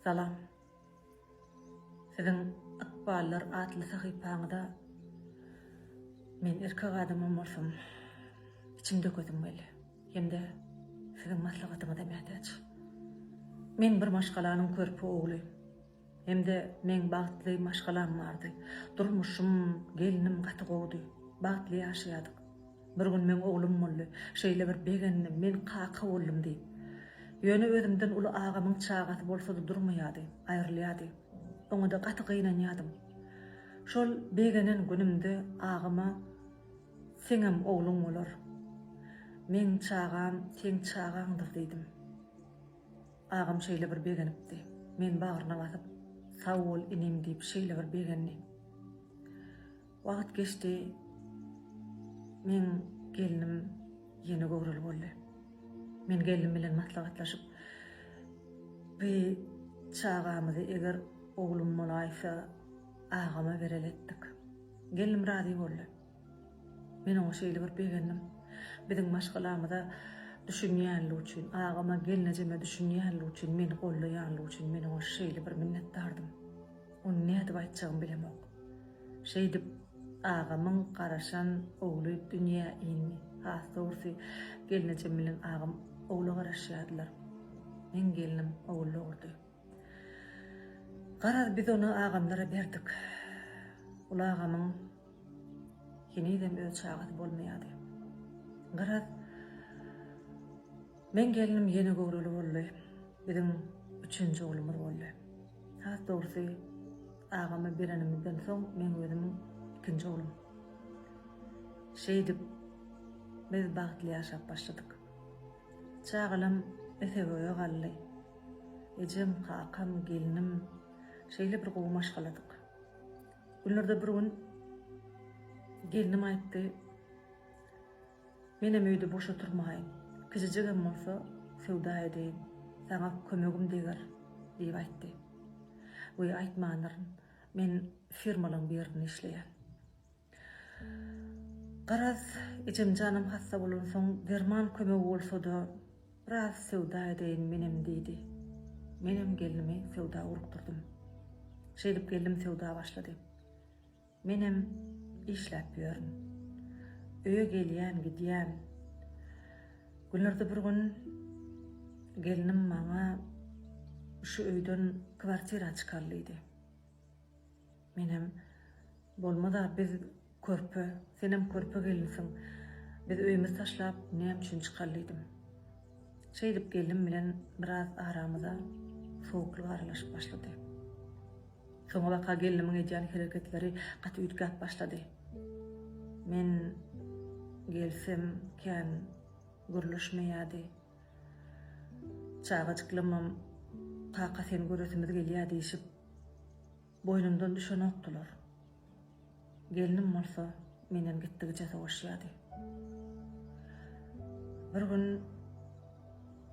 Salam. Siziň Ykballar atly sahypaňyza men erkek adamam bolsam içim dökesim geldi. Hem-de siziň maslahatyňyza mätäç. Men bir maşgalanyň körpe ogly. Hem-de meň bagtly maşgalam bardy. Durmuşym, gelnim gaty gowudy. Bagtly ýaşaýardyk. Bir gün meň oglum boldy. Şeýle bir begendim, men kaka boldum diýip. Ýöne özümden uly agamyň çagasy bolsa-da durmaýardy, aýrylýardy. Oňa-da gaty gynanýardym. Şol begenen günümde agama Seňem ogluň bolar. Meň çagam seň çagaňdyr diýdim. Agam şeýle bir begenipdi. Meni bagryna basyp, Sag bol inim diýip şeýle bir begendi. Wagt geçdi, meň gelnim ýene göwreli boldy. Men gelnim bilen maslahatlaşyp, bi çagamyzy eger oglum bolaýsa agama bereli etdik. Gelnim razy boldy. Men oňa şeýle bir begendim. Biziň maşgalamyza düşünýänligi üçin, agama, gelnejeme düşünýänligi üçin, meni goldaýanlygy üçin men oňa şeýle bir minnetdardym. Ony nädip aýtjagymy bilemok. Şeýdip, agamyň garaşan ogly dünýä indi. Has dogrusy, gelnejem bilen agam ogla garaşýardylar. Meň gelnim ogul dogurdy. Garaz, biz ony agamlara berdik. Uly agamyň henizem öz çagasy bolmaýardy. Garaz, meň gelnim ýene göwreli boldy. Biziň üçünji oglumyz boldy. Has dogrusy, agama berenimizden soň meň özümiň ikinji oglum. Şeýdip, biz bagtly ýaşap başladyk. Çagalam öse-göge galdy. Ejem, kakam, gelnim şeýle bir gowy maşgaladyk. Günlerde bir gün gelnim aýtdy, Menem öýde boş oturmaýyn, kiçijigem bolsa söwda edeýin, saňa kömegim deger diýip aýtdy. Weý aýtmandyryn, men firmalaryň birinde işleýän. Garaz, ejemjanam hassa bolansoň derman kömegi bolsa-da biraz söwda edeýin menem diýdi. Menem gelnimi söwda ugrukdyrdym. Şeýdip gelnim söwda başlady. Menem işläp ýörün. Öýe gelýän, gidýän. Günlerde bir gün gelnim maňa şu öýden kwartira çykaly diýdi. Menem Bolmaz-a, biz körpe, senem körpe gelinsiň. Biz öýümizi taşlap näme üçin çykaly diýdim. Şeýdip gelnim bilen biraz aramyza sowuklyk aralaşyp başlady. Soňabaka gelnimiň edýän hereketleri gaty üýtgäp başlady. Men gelsem kän gürleşmeýärdi. Çagajyklarymam kaka seni göresimiz gelýär diýşip boýnumdan düşenokdylar. Gelnim bolsa menden gitdigiçe sowaşýardy. Bir gün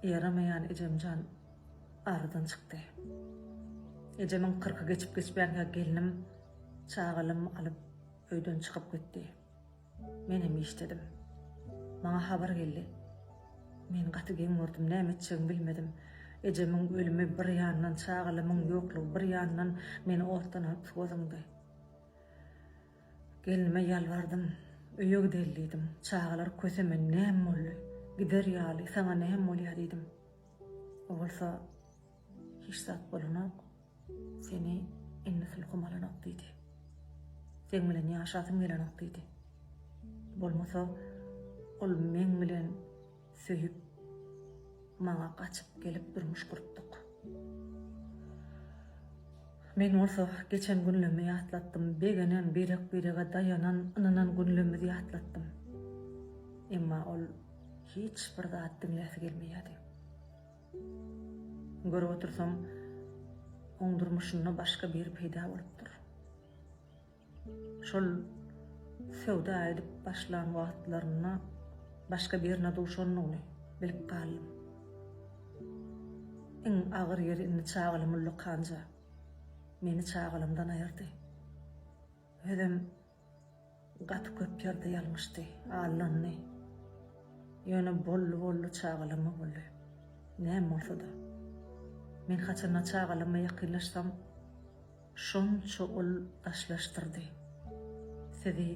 ýaramaýan ejemjan aradan çykdy. Ejemiň kyrky geçip-geçmänkä gelnim çagalymy alyp öýden çykyp gitdi. Menem işdedim. Maňa habar geldi. Men gaty geň gördüm, näme etjegimi bilmedim. Ejemiň ölümi bir ýandan, çagalymyň ýoklugy bir ýandan meni otdan alyp suwa zyňdy. Gelnime ýalbardym, öýe gideli diýdim. Çagalar köseme näme boldy? Gider ýaly, saňa näme bolýar diýdim. O bolsa hiç zat bolanok. Seni indi sulhum alanok diýdi. Seň bilen ýaşasym gelenok diýdi. Bolmasa ol meň bilen söýüp maňa gaçyp gelip durmuş gurupdyk. Men bolsa geçen günlerimi ýatlatdym, begenen, birek-birege daýanan, ynanan günlerimizi ýatlatdym. Emma ol hiç bir zat diňläsi gelmeýärdi. Görüp otursam, oň durmuşynda başga biri peýda bolupdyr. Şol söwda edip başlan wagtlarynda başga birine duşandygyny bilip galdym. Iň agyr ýeri indi çagaly Mullakanja meni çagalamdan aýyrdy. Özem Gaty köp ýerde ýalňyşdy, aldandy. Ýöne boldy boldy çagalama boldy. Näme bolsa-da. Men haçanda çagalygyma ýakynlaşsam, şonça ol daşlaşdyrdy. Sizi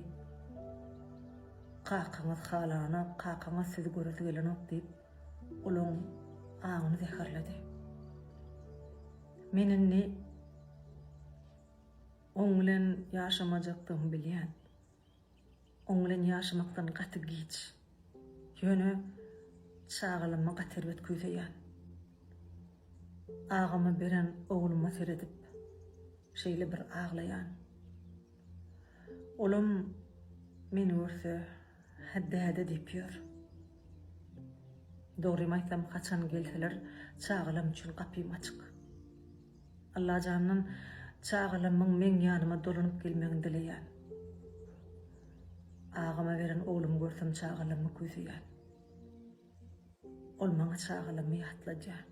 kakaňyz halanok, kakaňyz sizi göresi gelenok diýip, olaň aňyny zäherledi. Men indi oň bilen ýaşamajakdygymy bilýän. Oň bilen ýaşamakdan gaty giç. Ýöne çagalygymy gaty erbet küýseýän. Agama beren ogluma seredip, şeýle bir aglaýan. Olam meni görse, däde diýip ýör. Dogrymy aýtsam, haçan gelseler, çagalam üçin gapym açyk. Allajandan çagalamyň meň ýanyma dolanyp gelmegini dileýän. Agama beren oglumy görsem çagalamy küýseýän. Ol maňa çagalamy ýatladýar.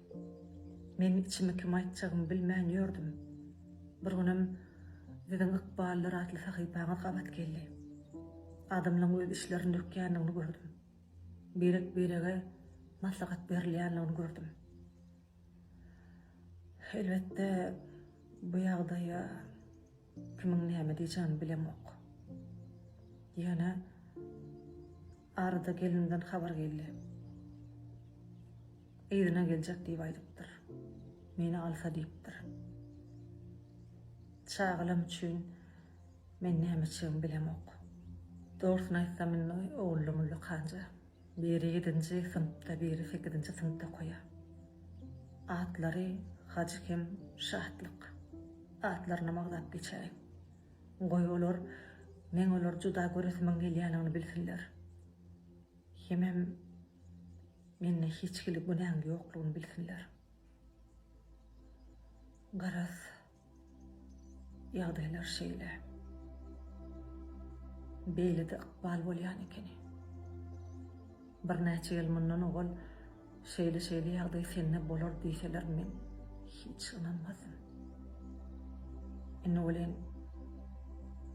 Men içimi kime aýtjagymy bilmän ýördüm. Bir günem siziň Ykballar atly sahypaňyz gabat geldi. Adamlaň öz içlerini dökýändigini gördüm. Birek-birege maslahat berilýändigini gördüm. Elbetde, bu ýagdaýa kimiň näme diýjegini bilemok. Ýöne arada gelnimden habar geldi. Yzyna geljek diýip aýdypdyr. Meni alsa diýipdir. Çagalam üçin men näme etjegimi bilemok. Dogrusyny aýtsam indi ogullym ullakanja. Biri ýedinji synpda, biri sekizinji synpda okaýar. Atlary Hajy hem Şatlyk. Atlarynam agzap geçäýiň. Goý olar meň olary juda göresimiň gelýändigini bilsinler. Hemem mende hiç hili günäň ýoklugyny bilsinler. Garaz, Ýagdaýlar şeýle. Beýle-de ykbal bolýan ekeni. Birnäçe ýyl mundan owal şeýle-şeýle ýagdaý sende bolar diýseler men hiç ynanmazdym. Indi welin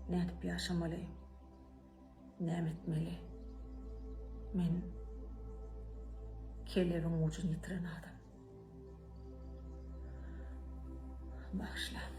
nädip ýaşamaly, näme etmeli? Men kelebiň ujuny ýitiren adam. Bagyşlaň.